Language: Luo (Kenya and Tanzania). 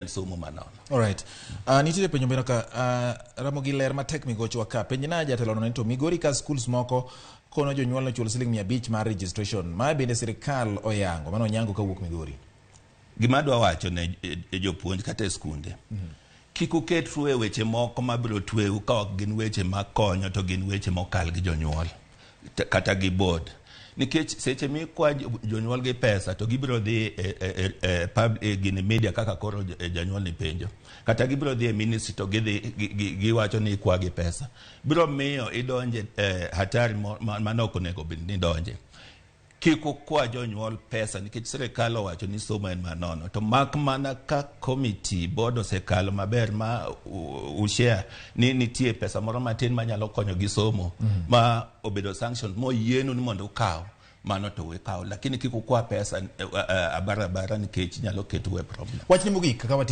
Somo manono. Alright. Nitiere penjo moro ka, Ramogi ler matek migochwa ka. Penj na jatelo no ni to Migori ka schools moko kono jonyuol nochul siling 500 mar registration. Ma bende sirikal oyango. Mano onyango kawuok Migori. Gima adwa wacho ne jopuonj kata e skunde, kik uketru e weche moko mabiro tweu ka ok gin weche makonyo to gin weche mokal gi jonyuol kata gi board, nikech seche mikwa jonyuol gi pesa to gibiro dhi e gini media kaka koro janyuol ni penjo, kata gibiro dhi e ministry to gidhi giwacho ni ikwa gi pesa, biro miyo idonje hatari mane ok onego bed ni idonje. Kik ukwa jonyuol pesa nikech sirikal owacho ni somo en manono, to mak mana ka committee board osekalo maber ma ushare ni nitie pesa moro matin manyalo konyo gi somo ma obedo sanction moyienu ni mondo ukaw mano to wikaw, lakini kik ukwa pesa abara abara nikech nyalo ketou e problem. Wachni mogik ka watieko.